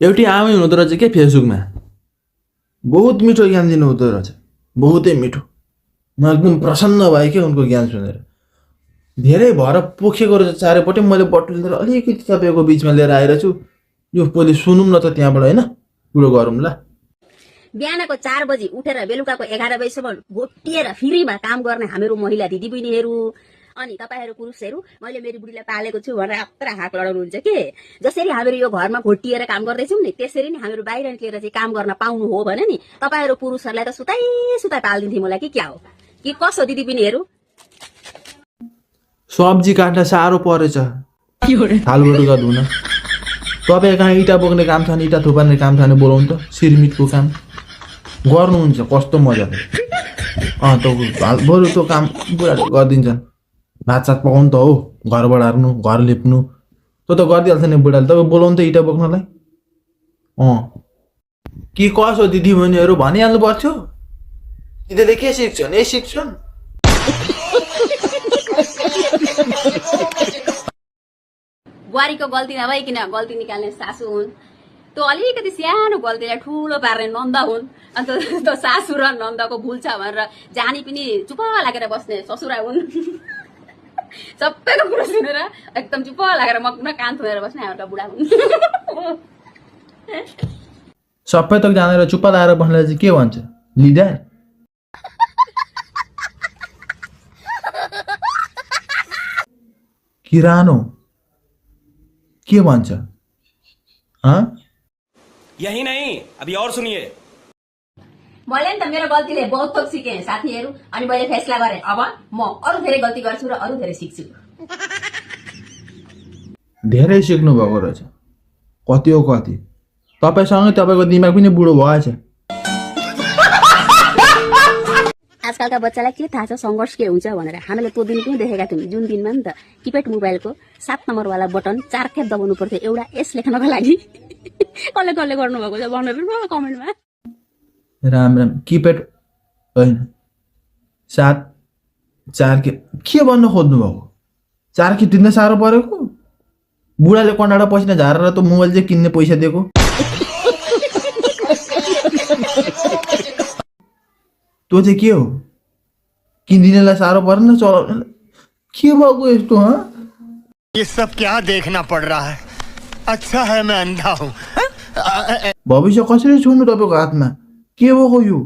एउटी आमै हुँदो रहेछ के फेसबुकमा बहुत मिठो ज्ञान दिनु हुँदो रहेछ बहुतै मिठो म एकदम प्रसन्न भएँ के उनको ज्ञान सुनेर धेरै भएर पोखेको रहेछ चारैपट्टि मैले बटुल लिएर अलिकति तपाईँको बिचमा लिएर आइरहेछु यो पहिले सुनौँ न त त्यहाँबाट होइन कुरो गरौँला बिहानको 4 बजी उठेर बेलुकाको 11 बजीसम्म घोटिएर फ्रीमा काम गर्ने हामीहरू महिला दिदीबहिनीहरू अनि तपाईहरू पुरुषहरू मैले मेरी बुढीलाई पालेको छु भनेर आत्रा हाक लडाउनुहुन्छ के जसरी हामीहरू यो घरमा घोटिएर काम गर्दैछौँ नि त्यसरी नै हामीहरू बाहिर निस्केर चाहिँ काम गर्न पाउनु हो भने नि तपाईहरू पुरुषहरूलाई त सुताइ पाल्दिन्थे मलाई कि क्या हो कि कसो दिदीबहिनीहरू सब्जी काट्न साह्रो परेछ थालबटुका धुन तपाईँ कहाँ इँटा बोक्ने काम छ भने इँटा थुपार्ने काम छ भने बोलाउनु त सिरमिटको काम गर्नुहुन्छ कस्तो मजाले बरु त्यो काम बुढाले गरिदिन्छन् भातसात पकाउनु त हो घर बढार्नु घर लिप्नु त्यो त गरिदिइहाल्छ नि बुढाले तपाईँ बोलाउनु त इँटा बोक्नलाई के कसो दिदीबहिनीहरू भनिहाल्नु पर्थ्यो दिदीले के सिक्छन् यही सिक्छन् बुहारीको गल्ती नभइकन गल्ती निकाल्ने सासू हुन् त्यो अलिकति सानो गल्तीलाई ठुलो पार्ने नन्द हुन् अन्त त्यो सासू र नन्दको भुल छ भनेर जानी पनि चुप लागेर बस्ने ससुरा हुन् सबैको कुरो सुनेर एकदम चुप लागेर मग्न कान थोरेर बस्ने हाम्रो बुढा हुन् सबै त जानेर चुप्प लाएर बस्नेलाई चाहिँ के भन्छ लिडर किरानो के भन्छ यही नहीं अभी और सुनिए मैले नि त मेरो गल्तीले बहुत थोक सिकेँ साथीहरू अनि मैले फैसला गरेँ अब म अरू धेरै गल्ती गर्छु र अरू धेरै सिक्छु धेरै सिक्नु भएको रहेछ कति हो कति तपाईसँगै तपाईँको दिमाग पनि बुढो भएछ आजकलका बच्चालाई के थाहा छ सङ्घर्ष के हुन्छ भनेर हामीले त्यो दिन पनि देखेका थियौँ जुन दिनमा नि त किप्याड मोबाइलको 7 नम्बरवाला बटन 4 खेप दबाउनु पर्थ्यो एउटा एस लेख्नको लागि कसले कसले गर्नुभएको छ भनेर कमेन्टमा राम राम किप्याड होइन 7 4 के भन्न खोज्नु भएको 4 कि तिर्न साह्रो परेको बुढाले कन्डाडा पसिना झारेर त मोबाइल चाहिँ किन्ने पैसा दिएको त्यो चाहिँ के हो किनिदिनेलाई साह्रो परेन चलाउनेलाई के भएको यस्तो ये सब क्या देखना पड़ रहा है अच्छा है मैं अंधा हूँ भविष्य कसरी छुनु तपाईँको हातमा के भएको यो